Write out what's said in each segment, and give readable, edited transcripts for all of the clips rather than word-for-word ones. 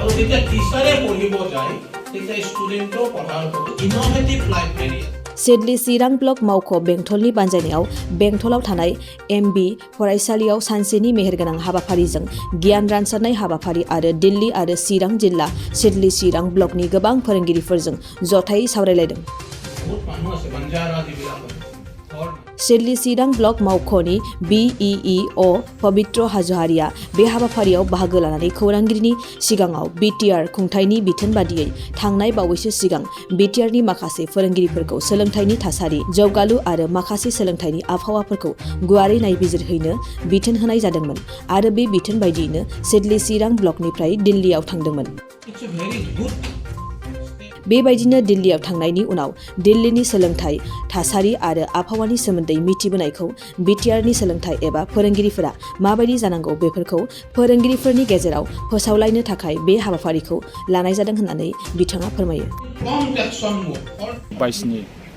আৰু যেতিয়া টিচাৰে পঢ়িব যায় তেতিয়া ষ্টুডেণ্টও পঢ়াৰ ইনোভেটিভ লাইফ কেৰিয়াৰ सिडली चिरां ब्लक मावख' बेंटलनि बानजायनायाव बेंटलाव थानाय एमबि फरायसालियाव सानसेनि मेहेरगोनां हाबाफारिजों गियान रानसारनाय हाबाफारि आरो दिल्ली आरो चिरां जिल्ला सिडली चिरां ब्लकनि गोबां फोरोंगिरिफोरजों जथायै सावरायलायदों। सिडली चिरां ब्लक मावख'नि BEEO पवित्र हाज'वारिया बे हाबाफारियाव बाहागो लानानै खौरांगिरिनि सिगाङाव BTR खुंथायनि बिथोन बादियै थांनाय बावैसो सिगां BTRनि माखासे फोरोंगिरिफोरखौ सोलोंथाइनि थासारि जौगालु आरो माखासे सोलोंथाइनि आबहावाफोरखौ गुवारै नायबिजिरहैनो बिथोन होनाय जादोंमोन आरो बे बिथोन बायदियैनो सिडली चिरां ब्लकनिफ्राय दिल्लीयाव थांदोंमोन। बेबायदिनो दिल्लीयाव थांनायनि उनाव दिल्लीनि सोलोंथाइ थासारि आरो आबहावानि सोमोन्दै मिथिबोनायखौ BTRनि सोलोंथाइ एबा फोरोंगिरिफोरा माबायदि जानांगौ बेफोरखौ फोरोंगिरिफोरनि गेजेराव फोसावलायनो थाखाय बे हाबाफारिखौ लानाय जादों होननानै बिथाङा फोरमायो।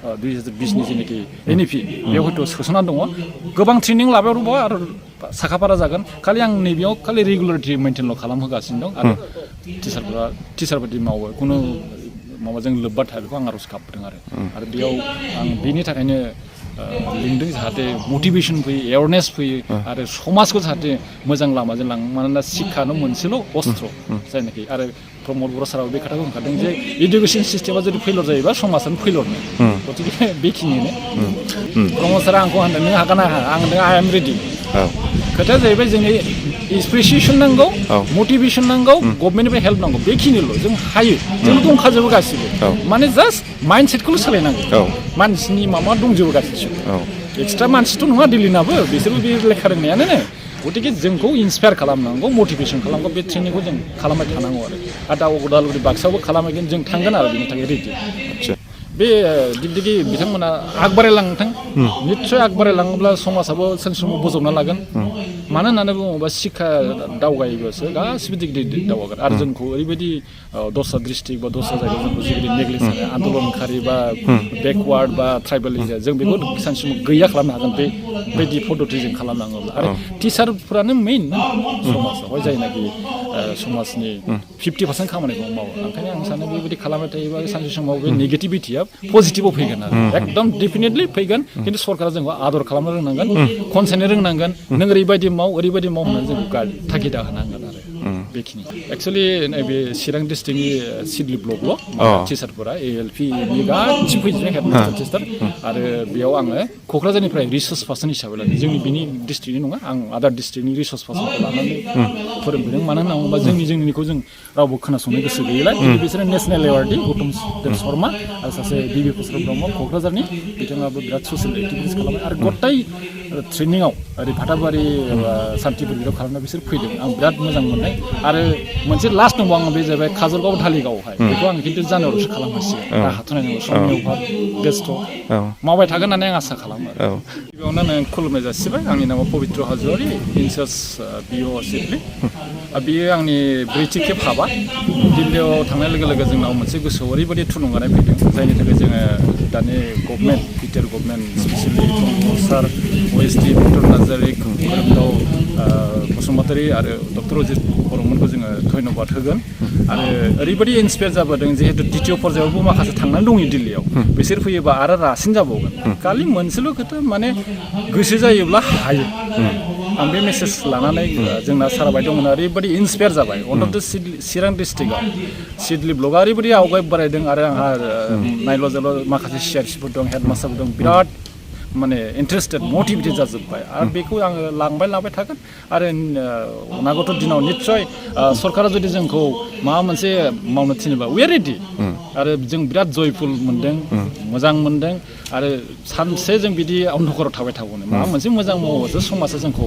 2020नि जेनाखि NEP बेयाव हयथ' सोसनना दङ गोबां ट्रेनिं लाबाय दङ आरो साखाफारा जागोन खालि आं नैबेयाव खालि रेगुलारिटि मेइनटेनल' खालामहोगासिनो दं आरो टिचार बायदि मावो खुनु माबाजों लोब्बा थाया बेखौ आं आर'ज गाबदों आरो बेयाव आं बेनि थाखायनो लिंदों जाहाथे मटिभेसन फैयो एवारनेस फैयो आरो समाजखौ जाहाथे मोजां लामाजों लाङो मानोना शिक्षानो मोनसेल' अस्त्र जायनाखि आरो प्रमद बर' साराबो बे खोथाखौ बुंखादों जे इडुकेसन सिस्टेमा जुदि फेलर जायोबा समाजानो फेलरनो गतिके बेखिनिनो प्रमद सारा आंखौ होनदों नों हागोन ना हाया आं होनदों आइ एम रेडि खोथाया जाहैबाय जोंनि इन्सपिरेसन नांगौ मटिभेसन नांगौ गभर्नमेन्टनिफ्राय हेल्प नांगौ बेखिनिल' जों हायो जों दंखाजोबो गासिबो माने जास्ट माइन्डसेटखौल' सोलायनांगौ मानसिनि माबा दंजोबो गासिबो एक्सट्रा मानसिथ' नङा दिल्लीनाबो बिसोरबो बे लेखा रोंनायानो गतिके जोंखौ इन्सपायार खालामनांगौ मटिभेसन खालामनांगौ बे ट्रेनिंखौ जों खालामबाय थानांगौ आरो दा उदालगुरि बाक्सायावबो खालामहैगोन जों थांगोन आरो बेनि थाखाय रेडि बे दिगदिगि बिथांमोना आगबारायलांथों निस्सय आगबारायलाङोब्ला समाजाबो सानसे समाव बजबना लागोन मानो होननानै बुङोबा शिक्षा दावगायोबासो गासिबो दिगदिगि दावगागोन आरो जोंखौ ओरैबायदि दस्रा डिस्ट्रिक्ट बा दस्रा जायगायाव जोंखौ जेरैबायदि नेग्लेक्ट जानाय आन्दलनकारि बा बेकवार्ड बा ट्राइबेल एरिया जों बेखौ सानसे समाव गैया खालामनो हागोन बेबायदि पद्धतिजों खालामलाङोब्ला आरो टिचारफोरानो मेइन समाजावहाय जायनाखि समाजनि 50% खामानिखौ मावो ओंखायनो आं सानो बेबायदि खालामबाय थायोबा सानसे समाव बे नेगेटिभिटिया पजिटिभाव फैगोन आरो एकदम डेफिनेटलि फैगोन खिन्थु सरकारा जोंखौ आदर खालामनो रोंनांगोन खनसायनो रोंनांगोन नों ओरैबायदि माव होननानै जोंखौ थागिदा होनांगोन आरो बेखिनि एक्सुवेलि नैबे चिरां डिस्ट्रिक्टनि सिडली ब्लकल' टिचारफोरा ALPनि गासिबो फैजोबनाय हेडमास्टार टिचार आरो बेयाव आङो क'क्राझारनिफ्राय रिसर्स पार्सन हिसाबै लादों जोंनि बिनि डिस्ट्रिक्टनि नङा आं आदार डिस्ट्रिक्टनि रिसर्स पार्सनखौ लानानै फोरोंबोदों मानो होनना बुङोबा जोंनिखौ जों रावबो खोनासंनो गोसो गैयैलाय बिसोरो नेसनेल एवार्डनि गौतम शर्मा आरो सासे बिबि प्रसाद ब्रह्म क'क्राझारनि बिथाङाबो बिराद ससियेल एक्टिभिटिस खालामो आरो गथाय ट्रेनिङाव ओरै फाथाबारि सान्तिपुरियाव खालामना बिसोर फैदों आं बिराद मोजां मोननाय आरो मोनसे लास्ट दंबावो आं बे जाहैबाय काजलगाव धालिगावआवहाय बेखौ आं खिन्थु जानुवारियावसो खालामगासिनो दा हाथ'नाय नङा समनि अभाब बेस्थ' मावबाय थागोन होननानै आं आसा खालामो गिबियावनो आं खुलुमनाय जासिबाय आंनि नामा पवित्र हाज'वारि इनचार्ज BO सिडली बेयो आंनि ब्रैथि खेब हाबा दिल्लीयाव थांनाय लोगो लोगो जोंनाव मोनसे गोसोआव ओरैबायदि थुलुंगानाय फैदों जायनि थाखाय जोङो दानि गभर्नमेन्ट BTR गभर्नमेन्ट स्पेसियेलि सार OSD डक्टर नार्जारि खोरोमदाव बसुमतारी आरो डक्टर अजित बर'मोनखौ जोङो धन्यबाद होगोन आरो ओरैबायदि इन्सपायार जाबोदों जिहेतु द्वितीय पर्यायावबो माखासे थांनानै दङ दिल्लीयाव बिसोर फैयोबा आरो रासिन जाबावगोन खालि मोनसेल' खोथा माने गोसो जायोब्ला हायो आं बे मेसेज लानानै जोंना साराबाय दंमोन ओरैबायदि इन्सपायार जाबाय अन्तत चिरां डिस्ट्रिक्टआव सिडली ब्लकआ ओरैबायदि आवगाय बोरायदों आरो आंहा नायल' जाल' माखासे CRCफोर दं हेडमास्टारफोर दं बिराद माने इन्टारेस्टेड मटिभेटेड जाजोब्बाय आरो बेखौ आङो लांबाय थागोन आरो अनागत दिनाव निस्सय सरकारा जुदि जोंखौ माबा मोनसे मावनो थिनोबा वी आर रेडि आरो जों बिराद जयफुल मोनदों मोजां मोनदों आरो सानसे जों बिदि अन्धकाराव थाबाय थागौनो माबा मोनसे मोजां मावोसो समाजा जोंखौ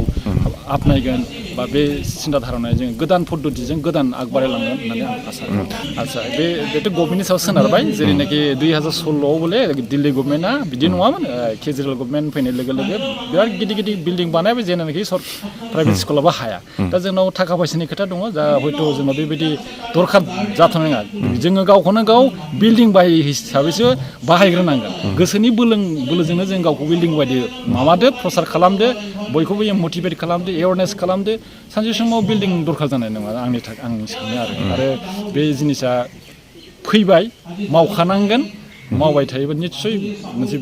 आपनायगोन बा बे सिन्था धारनाय जों गोदान पद्धतिजों गोदान आगबारायलांगोन होननानै आं आसा बेथ' गभर्नमेन्टनि सायाव सोनारबाय जेरैनाखि 2016आव बोले दिल्ली गभर्नमेन्टआ बिदि नङामोन केजरिवाल गभर्नमेन्ट फैनाय लोगो लोगो बिराद गिदिर गिदिर बिल्डिं बानायबाय जेनाखि प्राइभेट स्कुलाबो हाया दा जोंनाव थाखा फैसानि खोथा दङ दा हयथ' जोंनाव बेबायदि दरखार जाथ'नाय नङा जोङो गावखौनो गाव बिल्डिं बाहाय हिसाबैसो बाहायग्रोनांगोन गोसोनि बोलोजोंनो जों गावखौ बिल्डिं बायदि माबादो प्रसार खालामदो बयखौबो मटिभेट खालामदो एवारनेस खालामदो सानसे समाव बिल्डिं दरखार जानाय नङा आं सानो आरो बे जिनिसा फैबाय मावखानांगोन मावबाय थायोबा निस्सय मोनसे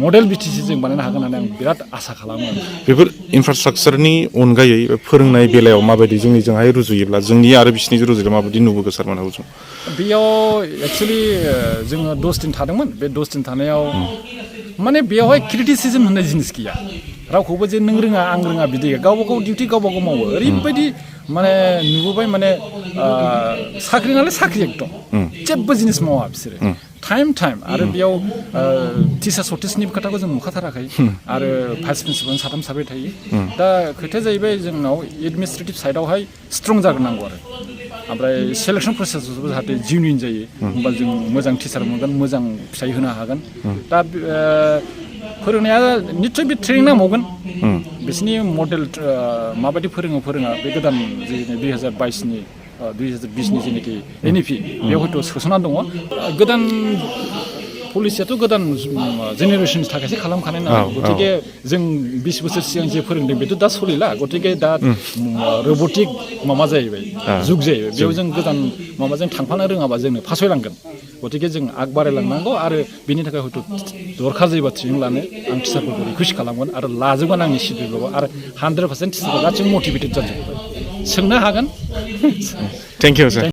मडेल बिटिसि जों बानायनो हागोन होननानै आं बिराद आसा खालामो बेफोर इनफ्रास्ट्राक्चारनि अनगायै फोरोंनाय बेलायाव माबायदि जोंनिजोंहाय रुजुयोब्ला जोंनि आरो बिसिनिजों रुजुयोब्ला माबायदि नुबोगोन सारमोन हाउस बेयाव एक्सुवेलि जोङो 10 दिन थादोंमोन बे 10 दिन थानायाव माने बेयावहाय क्रिटिसिजम होननाय जिनिस गैया रावखौबो जे नों रोङा आं रोङा बिदि गैया गावबा गाव डिउटि गावबा गाव मावो ओरैबायदि माने नुबोबाय माने साख्रि नालाय साख्रि एकदम जेबो जिनिस मावा बिसोरो टाइम आरो बेयाव टिचार सर्टेजनि खोथाखौ जों नुखाथाराखै आरो भाइस प्रिन्सिपाल साथाम साब्रै थायो दा खोथाया जाहैबाय जोंनाव एडमिनिस्ट्रेटिभ साइडआवहाय स्ट्रं जाग्रोनांगौ आरो ओमफ्राय सेलेक्सन प्रसेसआवबो जाहाथे जिउनिन जायो होमबा जों मोजां टिचार मोनगोन मोजां फिथाइ होनो हागोन दा फोरोंनाया निस्सय बे ट्रेनिं नांबावगोन बिसोरनि मडेल माबायदि फोरोङा बे गोदान 2022नि 2020नि जेनाखि एनइपि बेयाव हयथ' सोसनना दङ गोदान पलिसियाथ' गोदान जेनेरेसननि थाखायसो खालामखानाय नालाय गतिके जों 20 बोसोर सिगां जे फोरोंदों बेथ' दा सोलिला गतिके दा रबटिक माबा जाहैबाय जुग जाहैबाय बेयाव जों गोदान माबाजों थांफानो रोङाबा जोंनो फासयलांगोन गतिके जों आग बारायलांनांगौ आरो बेनि थाखाय हयथ' दरखार जायोबा ट्रेनिं लानो आं टिचारफोरखौ रिकुवेस्ट खालामगोन आरो लाजोबगोन आंनि सिडिउलाव आरो 100% टिचारफोरा गासिबो मटिभेटेड जाजोबबाय सोंनो हागोन थेंक इउ सार